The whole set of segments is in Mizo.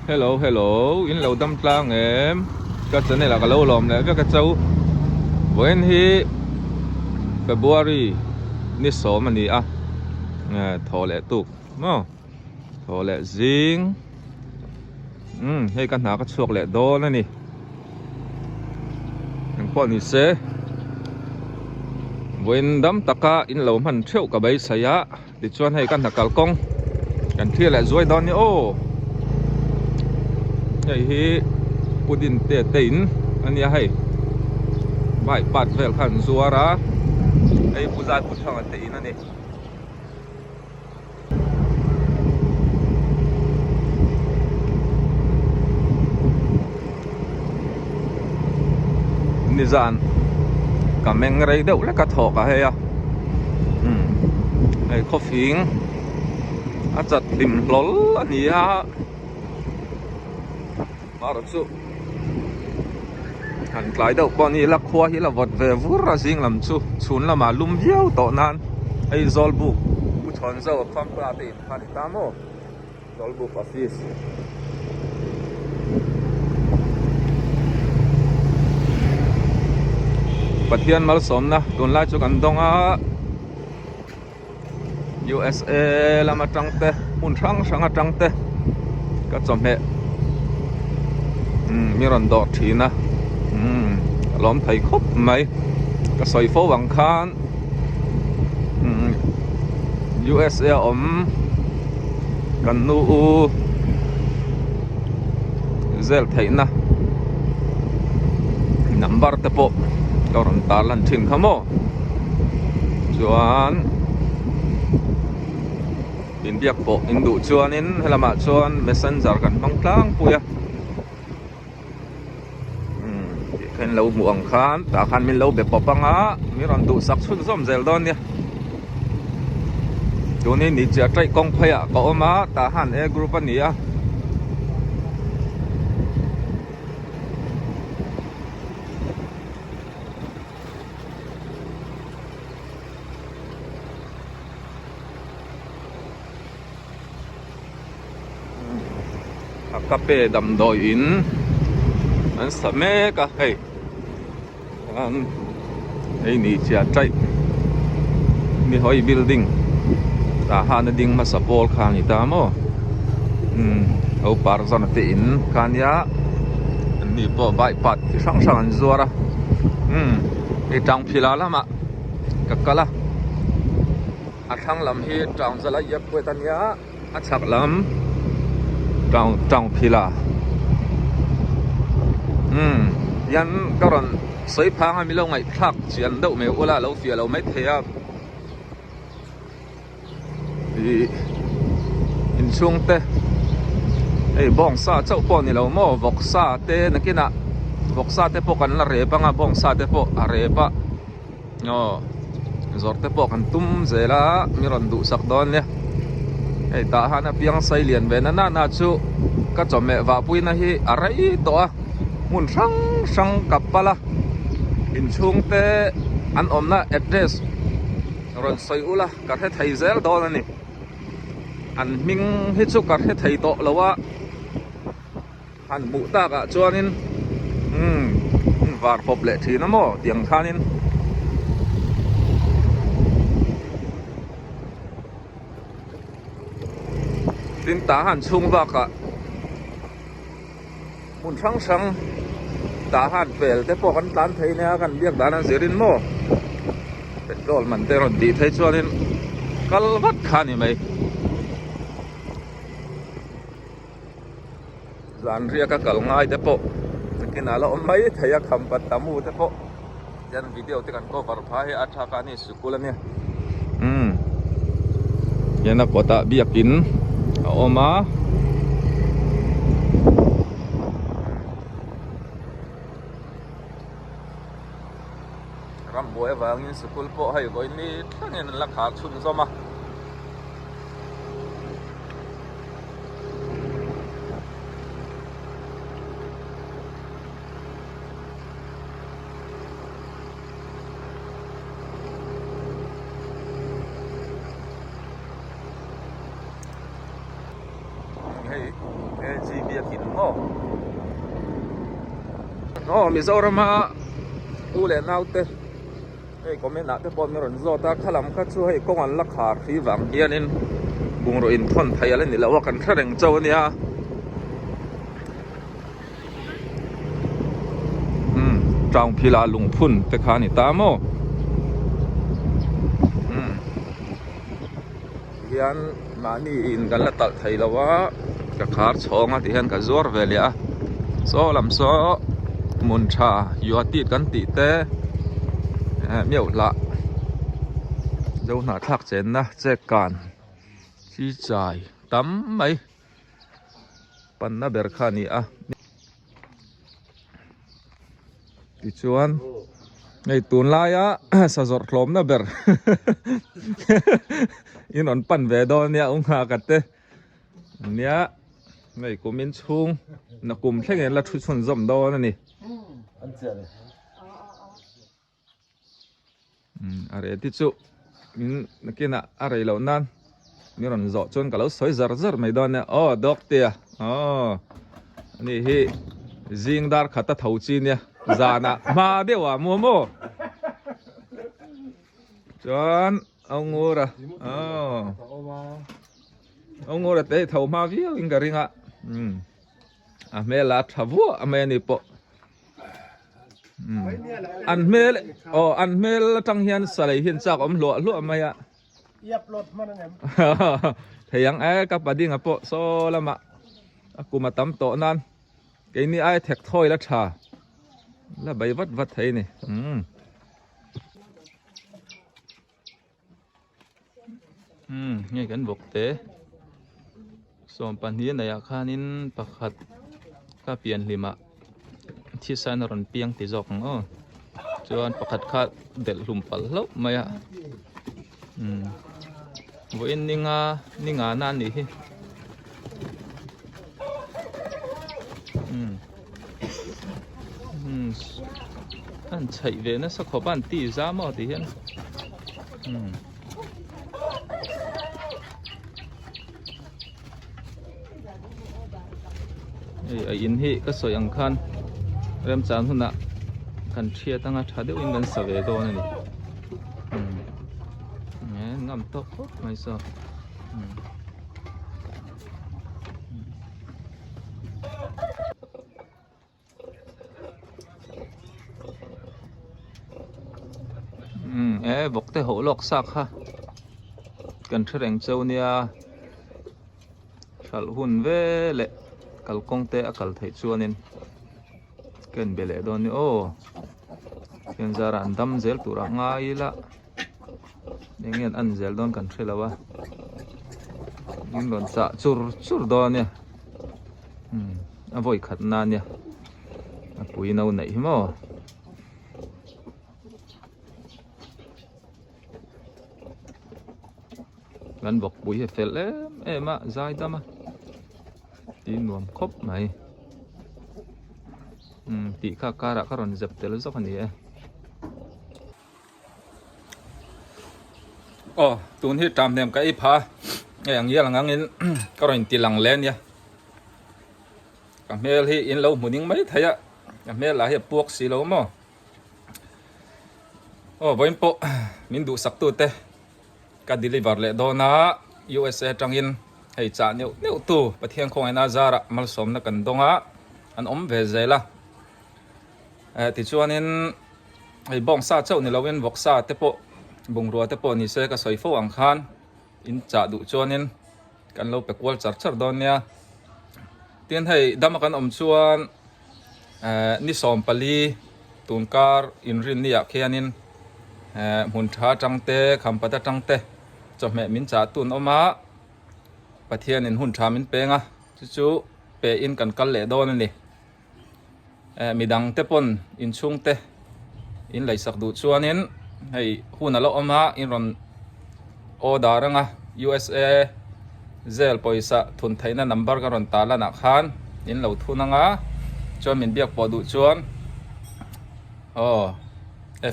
Hello hello in lo dam tlang em ka channel ah ka lo lawm leh vek a cho vawiin hi February ni sawm a ni a thaw leh tuk maw thaw leh zing umm hei ka hna ka chhuak leh dawn a ni engpawh ni se vawiin dam taka in lo hman theuh ka beisei a. Tichuan hei ka hna kalkawng kan thlir leh zuai dawn ni aw. Hei hi Pudin te te in a nia hei. Bike part vel kha an zuar a. Hei Puzai Puthanga te in a ni. Nizan ka meng rei deuh lek a thawk a hei a umm hei khawfing a chat hlim hlawl a ni a erawh chu han tlai deuh pawh a ni ila khua hi la vawt ve vur a zing lam chu chhun lamah lum viau tawh nan hei Zawlbuk Pu Chhawnzo a famta te in kha a ni ta maw. Zawlbuk office. Pathian malsawmna tunlai chu kan dawng a USA lam atang te hmun hrang hrang atang te ka chawhmeh umm mi rawn dawr thin a umm ka lawm thei khawp mai ka sawi fo ang khan umm USA a awm kan nu u zel theihna number te pawh ka rawn tar lan thin kha maw chuan inbiak pawh in duh chuanin helamah chuan messenger kan hmang tlangpui a. Tih lo hmuh ang khan tah khan min lo be pawp anga min rawn duhsak chhunzawm zel dawn nia tun hi ni chiah taih kawng phei ah ka awm a tah han a group a ni a. A kape damdawi in an sa mek a hei chuan hei ni chiah taih ni hawi building tah han a ding hmasa pawl kha a ni ta maw umm lo par zawn te in kha ania an ni pawh bike path chi hrang hrang an zuar a umm hei tang phila lamah ka kal a. A thlang lam hi town zala iak kuat a nia a chhak lam town town phila umm hian ka rawn sawi phang a milo ngaihthlak chian deuh mai ula a lo fiah lo mai thei a ih inchhung te hei bawngsa chauh pawh ni lo maw vawksa te nakinah vawksa te pawh kan la rep anga bawngsa te pawh a rep a. Aw zawrh te pawh kan tum zel a mi rawn duhsak dawn nia hei tah hian a piang sei lian ve na na chu ka chawhmeh vahpuina hi a rei tawh a hmun hrang hrang ka pal a inchhung te an awmna address rawn sawi ula ka hre thei zel dawn a ni an hming hi chu ka hre thei tawh lo a. Han hmuh takah chuanin umm var pawp leh thin a maw tih ang khanin tin tah han chhung bakah hmun hrang hrang tah han pel te pawh kan tlan thei nia kan biak dan a zirin maw petrol man te rawn tih phei chuanin kal vat kha a ni mai. Zan riak a kal ngai te pawh nakinah la awm mai thei a kham pat ta mu te pawh hian video te kan cover pha hi a tha ka ni sikul a nia umm hian a kawtah biakin a awm a. Rambuai avangin sikul pawh hei vawiin thlengin an la khar chhunzawm a. Hei AG biakin maw aw Mizorama u leh naute hei comment ah te pawh min rawn zawt a khalam kha chu hei kawng an la khar hrih vang hianin bungraw inthawn thei a la ni lo a kan hre reng chauh a nia. Umm Town phila lungphun te kha a ni ta maw umm hian mahni in kan la talh thei lo a ka khar chhawng a ti hian ka zuar ve leh a saw lam saw hmun tha yuatit kan tih te eh miauh hlah zo hnahthlak chenna chek kan chi chai tam mai. Panna ber kha a ni a tichuan hei tunlaia sa zawrh hlawmna ber in rawn pan ve dawn ania u nghak te nia hei kumin chhung na kum thlengin an la thu chhunzawm dawn a ni. A reh te chu min nakinah a rei loh nan min rawn zawh chuan ka lo sawi zar zar mai dawn nia aw dawk te a aw ani hi zing dar khat a tho chi nia zanah hma deuh ah maw maw chuan a ngur a aw a ngur a te tho hma viau in ka ring a a hmel a tha vuah mai ani pawh. An hmel aw an hmel atang hian salei hian chak awm hluah hluah mai a. I upload hman ang em? Thei ang e ka padinga pawh saw lamah a kum a tam tawh nan keini ai thek thawi la tha la bei vat vat thei ni. Umm hei kan bawk te 12 a neih ah khanin pakhat ka pian hlim ah thisen a rawn piang ti zawk ang aw chuan pakhat kha delh hlum palh hlauh mai a umm vawiin ninga ninga na a nih hi umm umm an chhaih ve nasa khawp a an ti zam aw ti hian. Hei a in hi ka sawi ang khan remchang hunah kan thiat anga tha deuhin kan sa ve dawn a ni ngam tawk khawp mai saw. Umm e vawk te hawh lawk sa kha kan hre reng cheu nia hralh hun veleh kalkawng te a kal theih chuanin ka inbe leh dawn a ni aw thian zarah an dam zel turah ngai ila eng nge an en zel dawn kan hre lo a min rawn chah chur chur dawn a nia umm a vawi khat na ania a pui no neih hi maw kan bawkpui hi a fel em em a zai dam a tih nuam khawp mai umm tih kha karah ka rawn zep tel zawk a ni e. Aw tun hi ṭam hnem ka ei pha hei ang ngial ang angin ka rawn inti lang leh ania ka hmel hi in lo hmu ning mai thei a ka hmel lah hi a puak si lo maw aw vawiin pawh min duhsak tute ka deliver leh dawn a USA atangin hei chah neuh neuh tu Pathian khawngaihna zarah malsawmna kan dawng a an awm ve zel a eh tichuanin. Hei bawngsa chauh ni loin vawksa te pawh bungrua te pawh ni se ka sawi fo ang khan in chah duh chuanin kan lo pe kual char char dawn nia. Tin hei dama kan awm chuan eh ni 14 tunkar inrinni ah khianin eh hmun tha atang te khampat atang te chawhmeh min chah tun awm a Pathianin hun tha min peng a chu chu pe in kan kal leh dawn a ni. Eh midang te pawn inchhung te in leisak duh chuanin hei hun a la awm a in rawn order anga USA zel pawisa thun theihna number ka rawn tar lanah khan in lo thun anga chuan min biak pawh duh chuan aw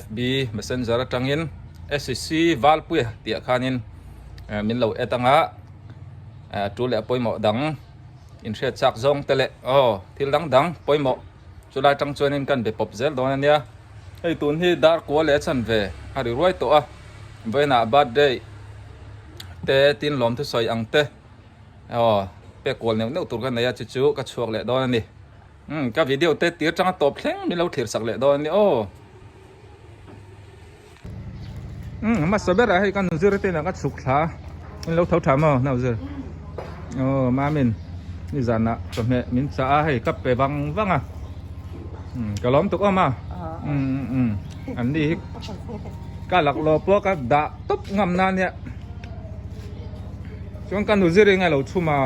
FB messenger atangin SCC Valpuia tih ah khanin min lo add anga eh tul leh pawimawh dang. Inhriat chak zawng te leh aw thil dang dang pawimawh chulai tang chuanin kan be pawp zel dawn a nia. Hei tun hi dar kua leh a chanve a ri ruai tawh a, vawiinah birthday te tin lawm thusawi ang te aw pek kual neuh neuh tur ka nei a chu chu ka chhuak leh dawn a ni. Umm ka video te tir tanga tawp thleng min lo thlir sak leh dawn a ni aw. Umm hmasa berah hei ka nuzir te inah ka chhuk thla in lo tho tha maw nauzir aw mamin nizanah chawhmeh min chah a hei ka pe vang vang a umm ka lawm tuk awm a umm umm umm an ni hi ka laklawh pawh ka dah tawp ngam na nia chuan ka nuzir hi ngailo chhum a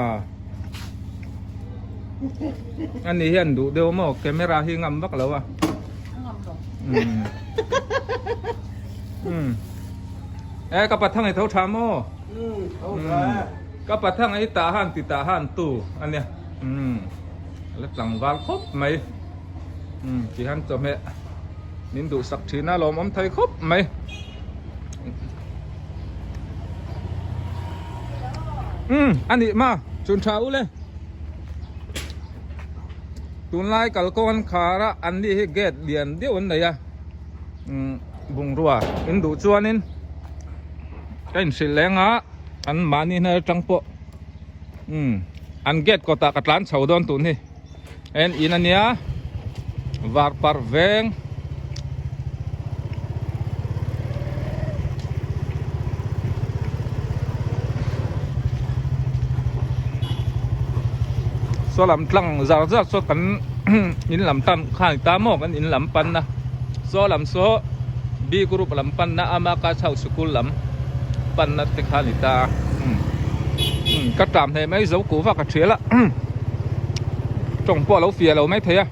ani hian duh deuh maw camera hi ngam vak lo a. E ka pathang i tho tha maw? Ka pathang i tah han ti tah han tu ania. La tlangval khawp mai. Ti han chawhmeh min duhsak thin a lawmawm thei khawp mai. Anih ma chun tha u le. Tunlai kalkawn khar a an ni hi gate lian deuh an nei a umm bungrua in duh chuanin ka inhrilh leng a an mahni hna atang pawh umm an gate kawtah ka tlan chho dawn tun hi en in ania varparh veng. Saw lam tlang zar zar saw kan in lam tan khan ni ta maw kan in lam pan na saw lam saw B group lam pan na ama ka chho sikul lam pan na te kha ni ta ka tlam hle mai zo kuh vak a thial a tawng pawh a lo fiah lo mai thei a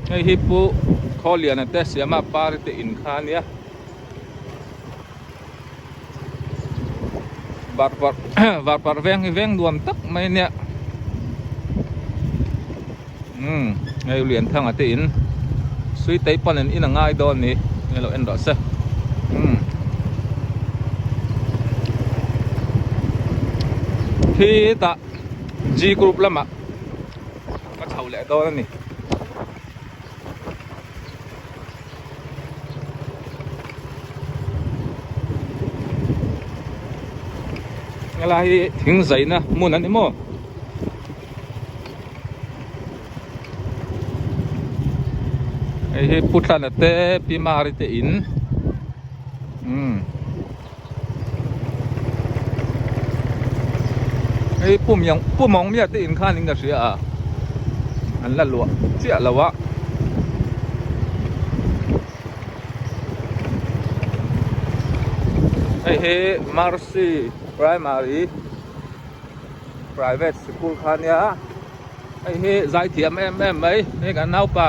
hei hi pu Khawliana te Siama Pari te in kha ania. Varparh varparh veng hi veng nuam tak mai ania umm hei Lianthanga te in Suitei pawn in in a ngai dawn ni hei lo en rawh se umm khitah G group lamah ka chho leh dawn a ni. Helai hi thing zaina hmun a ni maw hei hi Pu Tlana te Pi Mari te in umm hei Pu Miang Pu Mawngmia te in khan in ka hria a an la luah chiah lo a hei hi Mercy Primary Private Sikul kha ania hei hi zaithiam em em mai hei kan naupa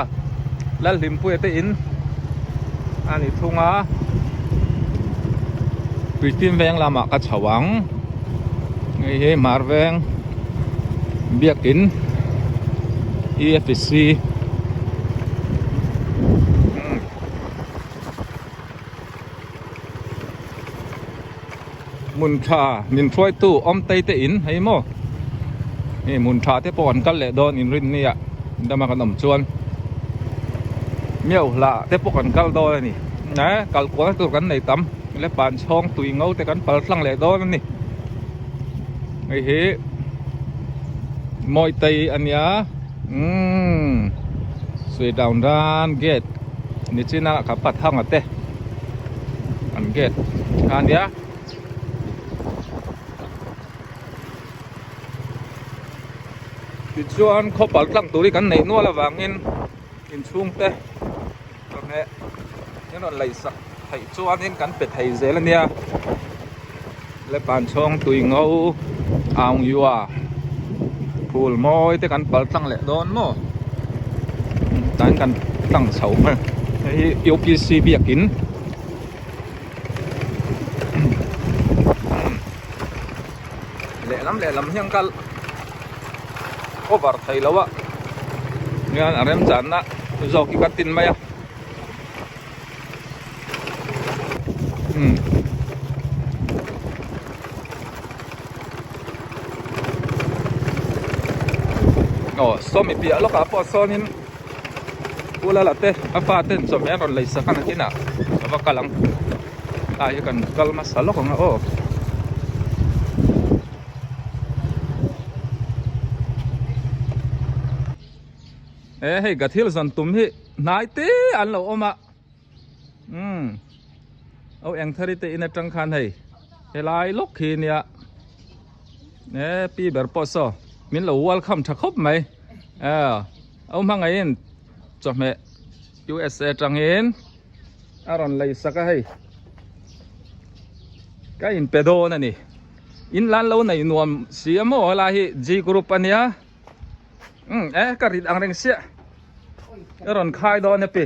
Lalhlimpuia te in a ni thung a Christian veng lamah ka chho ang hei hi Hmar veng biakin EFC Hmun tha min hruaitu awm tei te in hei maw hei hmun tha te pawh an kal leh dawn inrin nia dama kan awm chuan miau hla te pawh kan kal dawn a ni eh kal kual tur kan nei tam le pan chhawng tui ngo te kan pal tlang leh dawn a ni hei hi mawi tei a nia umm sui down ran gate nichina ka pathanga te. An gate kha a nia tichuan khawpal tlang tur hi kan neih nual avangin inchhung te chawhmeh in rawn laih sak theih chuanin kan pe thei zel a nia le panchhawng tui ngo aung yua phul mawi te kan pal tlang leh dawn maw tlaiin kan tlang chho hmel hei hi U P C biakin lehlam lehlam hian kal cover thei lo a hian a remchanna zawk hi ka tin mai a. Sawmi piah lawkah pawh sawnin Pu Lala te a fa ten chawhmeh an rawn lei sak a nakinah ka va kal ang ah hi kan kal hmasa lawk ang a aw. E hei ka thil zawn tum hi hnai te an lo awm a umm au eng thari te in atang khan hei helai lawk khi nia e pi ber pawh saw min lo welcome tha khawp mai e au hmangaihin chawhmeh USA atangin a rawn lei sak a hei ka inpe dawn a ni in lan lo nei nuam si a maw helai hi G group a nia. Um e ka rit ang reng sia ka rawn khai dawn e pi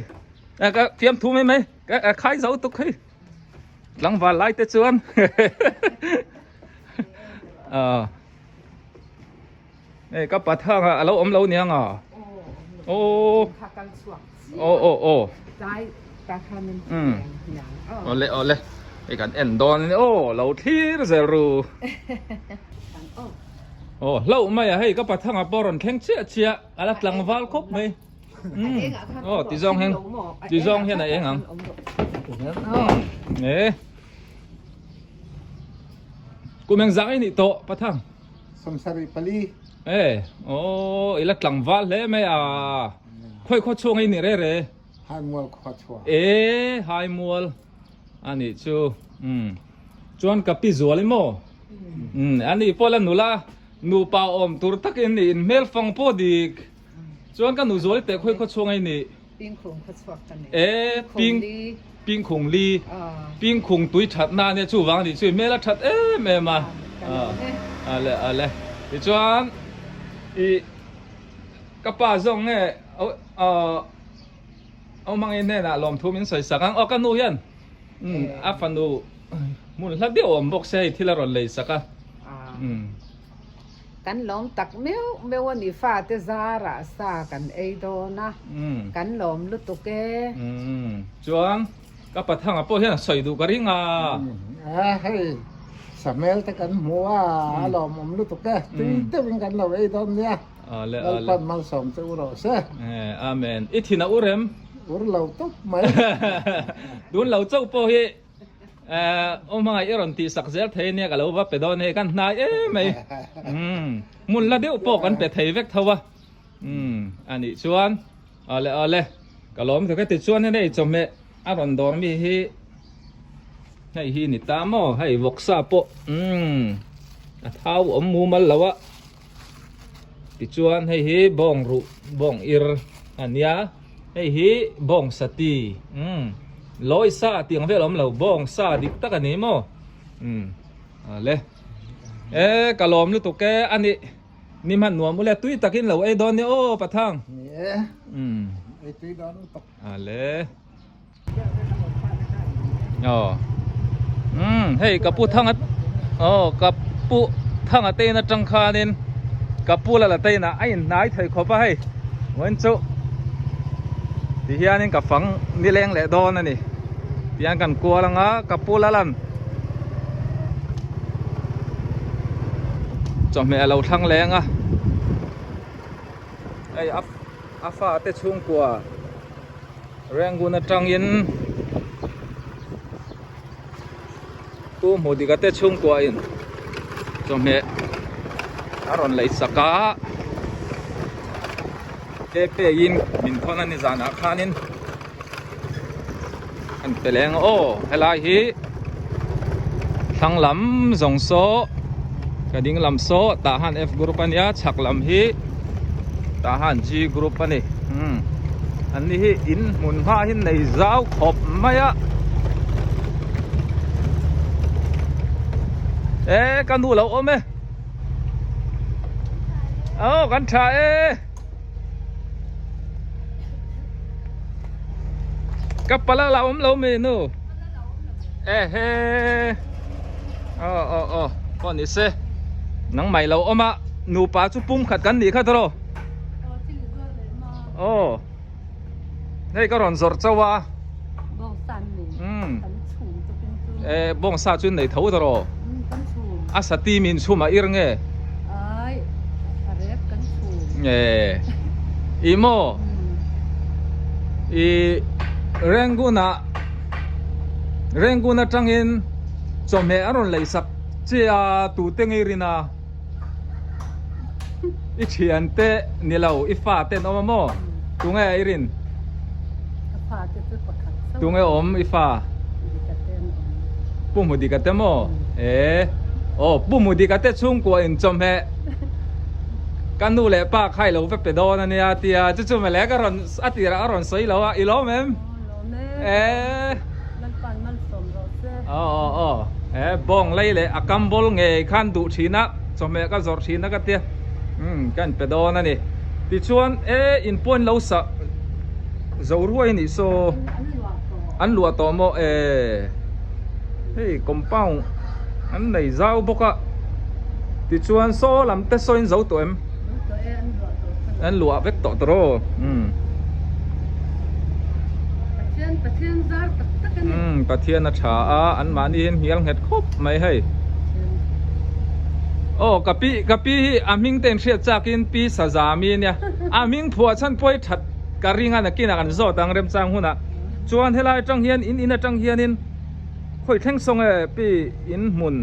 e ka fiam thu mai mai ka khai zo tuk hei tlangval lai te chuan a e ka pathang a lo awm lo niang a o o o o um ole ole hei kan en dawn o lo thlir zel ru Aw hlauh mai a hei ka pathanga pawh rawn thleng chiah chiah a la tlangval khawp mai umm aw ti zawng hian ti zawng hian a eng ang e kum eng zah nge nih tawh pathang Sawmsarih pali e aw i la tlangval hle mai a khawi khaw chhuak nge nih re re Haimual khua chhuak e Haimual a nih chu umm chuan ka pi zual i maw Umm ani pawh la nula nupa awm tur takin ni in hmel fang pawh dik chuan ka nu zuali teh khawi khaw chhuang ei ni Pingkhung khaw chhuak ka nei e ping pingkhung li pingkhung tui that na ania chuvang anih chu i hmel a that em em a ale ale tichuan i ka pa zawng nge aw hmangin hnenah lawmthu min sawi sak ang aw ka nu hian Umm a fanu hmun hla deuh awm bawk se hei thil a rawn lei sak a umm. Kan lawm tak meuh meuh a ni fate zarah sa kan ei dawn a kan lawm lutuk e. Umm chuan ka pathanga pawh hian a sawi duh ka ring a. A hei sahmel te kan hmu a a lawmawm lutuk e tui deuhin kan lo ei dawn nia. Lalpan malsawm che u rawh se. Amen. I thin a ur em? Ur lo tawp mai. Tun lo chauh pawh hi aw hmangaih i rawn tih sak zel thei ania ka lo va pe dawn hei kan hnai em mai. Hmun la deuh pawh kan pe thei vek tho a. Anih chuan awle awle ka lawm thei ka ti chuan hei chawhmeh a rawn dawr mi hi hei hi ni ta maw hei vawksa pawh a thau awm mumal lo a. Tichuan hei hi bawng ruh bawng ir a nia hei hi bawng sati umm lawi sa tih ang vel a awm lo bawng sa dik tak a ni maw umm ale e ka lawm lutuk e a nih ni hman nuam ule tui takin lo ei dawn nia aw pathang ni e umm ei tui dawn lutuk ale. Aw umm hei ka pu thanga aw ka pu thanga te in atang khanin ka pu la la te inah a inhnai thei khawp a hei vawiin chu ti hianin ka fang nileng leh dawn a ni tihian kan kual anga ka pu la lan chawhmeh a lo thlang leng a hei a fa te chhungkua. Rangoon atangin Pu Hmudika te chhungkua in chawhmeh a rawn lei sak a kepe in min thawn a ni zanah khanin an pe leng a aw helai hi thlang lam zawng saw ka ding lam saw tah han F group a nia chhak lam hi tah han G group a ni umm an ni hi in hmun hma hi nei zau khawp mai a e ka nu lo awm e aw kan tha e. Ka pala la awm lo mi nu ehe aw aw aw pawh ni se nang mai lo awm a nupa chu pum khat kan nih kha tawh aw hei ka rawn zawrh chauh a umm e bawngsa chu nei tho tawh a sati min chhum a ir nge. E i maw i Rangoon ah Rangoon atangin chawhmeh a rawn lei sak che a tute ngei rin a i thian te ni lo i fa te an awm a maw tunge i rin tunge awm i fa Pu Hmudika te maw e aw Pu Hmudika te chhungkua in chawhmeh ka nu leh pa kha i lo va pe dawn a nia tia chu chu mawle ka rawn a tirah a rawn sawi lo a i lawm em e aw aw aw e bawng lei leh a kam bawl ngei khan duh thin a chawhmeh ka zawrh thin a ka tia umm ka in pe dawn a ni tichuan e in pawhin lo sah zo ruai a nih saw an luah tawh maw e hei compound an nei zau bawk a tichuan saw lam te saw in zo tawh em an luah vek tawh tawh aw umm umm Pathian a tha a an mahni hian hnial nghet khawp mai hei aw ka pi ka pi hi a hming te in hriat chak in pi Sazami ania a hming phuah chhan pawh hi that ka ring a nakinah kan zawt ang remchang hunah chuan helai atang hian in in atang hianin khawi thleng sawng e pi in hmun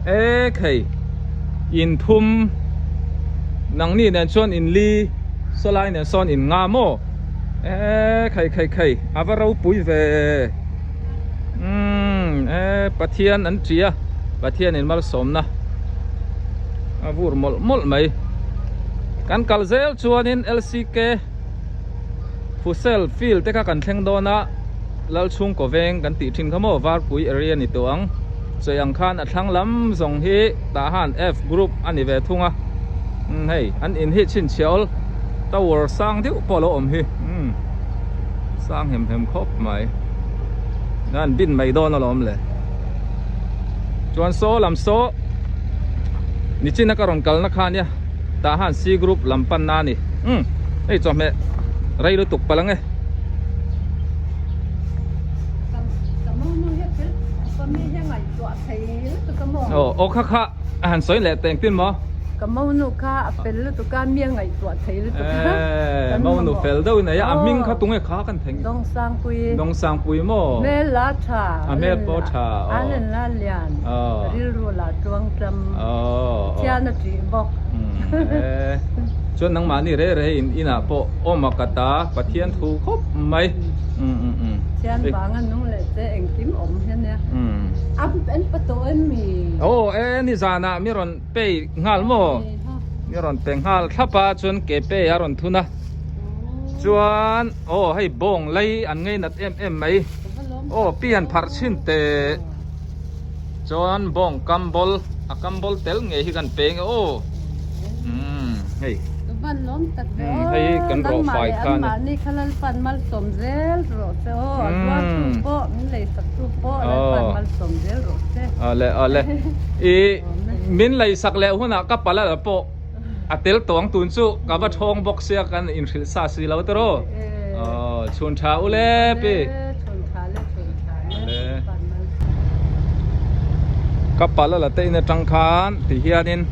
e khei in thum nangni nen chuan in li sawlai nen sawn in nga maw e khei khei khei a va ropui ve umm e Pathian an tia Pathian in malsawmna a vur mawlh mawlh mai kan kal zel chuanin L_C_K Futsal field te kha kan thleng dawn a Lalchhungkaw veng kan tih thin kha maw Varpui area ni tawh ang sawi ang khan a thlang lam zawng hi tah han F group a ni ve thung a umm hei an in hi chhinchhiah awl tower sang deuh pawh a lo awm hi umm sang hem hem khawp mai an bin mai dawn alawm le chuan saw lam saw nichina ka rawn kalna kha nia. Tah han C group lam panna a ni. Umm hei chawhmeh rei lutuk palh ang e. Aw aw kha kha a han sawi leh teh engtin maw? Ka monu kha a fel lutuk a, mi a ngaihtuah thei lutuk a. Eee monu fel deuh in nei a, a hming kha tunge kha kan theng? Dawngsangpui. Dawngsangpui maw? Hmel la tha. A hmel pawh tha aw. A len la lian. Rilru la tuang tlam. Thian a tih bawk. Chuan nangmahni reh reh in inah pawh awm a ka ta Pathian thu khawp mai. Thian vanga nung leh che engkim awm hian nia. An pa tawh em mi? Aw e nizanah mi rawn pay nghal maw? Mi rawn pe nghal thlap a chuan ke pay a rawn thun a. Chuan aw hei bawng lei an ngeinat em em mai. Aw pian pharh chhin teh. Chuan bawng kambol a kambol tel ngei hi kan peng e aw umm hei Van lawm tak ve aw hei kan rawh fai kha ani mahni kha Lalpan malsawm zel rawh se aw a zuar tu pawh min lei sak tu pawh Lalpan malsawm zel rawh se Awle awle i min lei sak leh hunah ka pala la pawh a tel tawh ang tun chu ka va thawng bawk sia kan inhrilh sa si lo tawh rawh aw chhun tha u le pi ka pala la te in atang khan ti hianin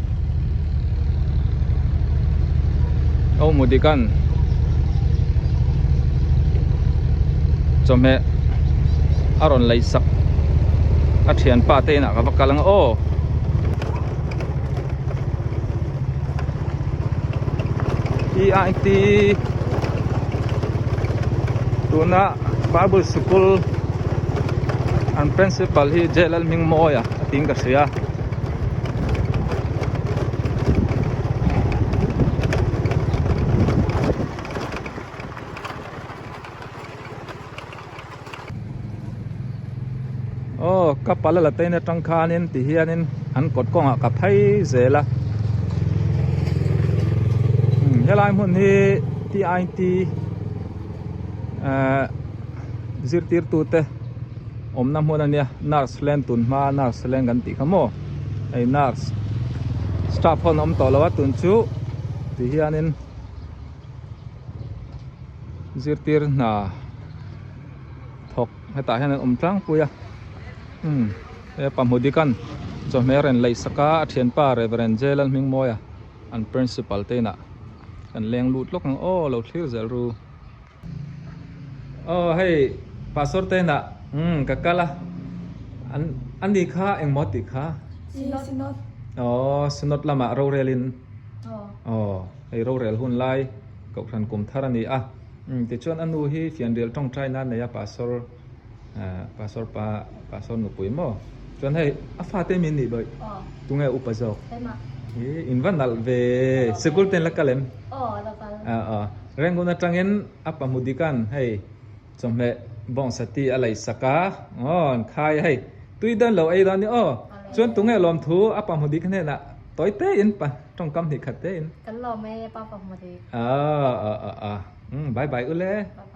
aw mudikan chawhmeh a rawn lei sak a thianpa te inah ka va kal ang aw. EIT tuna Bible sikul an principal hi J Lalhmingmawia a tiin ka hria. Aw ka pala la tein atang khanin ti hianin an kawt kawngah ka phei zel a umm helai hmun hi TIT ehh zirtirtu te awmna hmun ania nurse len tun hma nurse len kan tih kha maw hei nurse staff ho an awm tawh lo a tun chu ti hianin. Zirtir hna thawk hetah hian an awm tlangpui a umm he pahmudikan. Chawhmeh a rawn laih sak a, a thianpa Reverend J Lalhmingmawia an principal te inah kan leng lut lawk ang aw lo thlir zel ru. Aw hei pastor te inah umm ka kal a an ani kha engmaw tih kha? Synod. Aw synod lamah rorelin aw hei rorel hun lai kohhran kum thar a ni a umm tichuan a nu hi fianrial tawngtai nan nei a pastor ah pastor pa pastor nupui maw chuan hei a fate min nih bawih tunge upa zawk ih in va nalh ve sikul te in la kal em ah aw Rangoon atangin a pa hmu dikan hei chawhmeh bawngsa ti a lei sak a aw an khai a hei tui dawn lo ei dawn ni aw chuan tunge lawmthu a pa hmu dik hnenah tawi te in pa tawngkam hnih khat te in Kan lawm e pa pa hmu dik ah ah ah ah bye bye ule. Bye bye.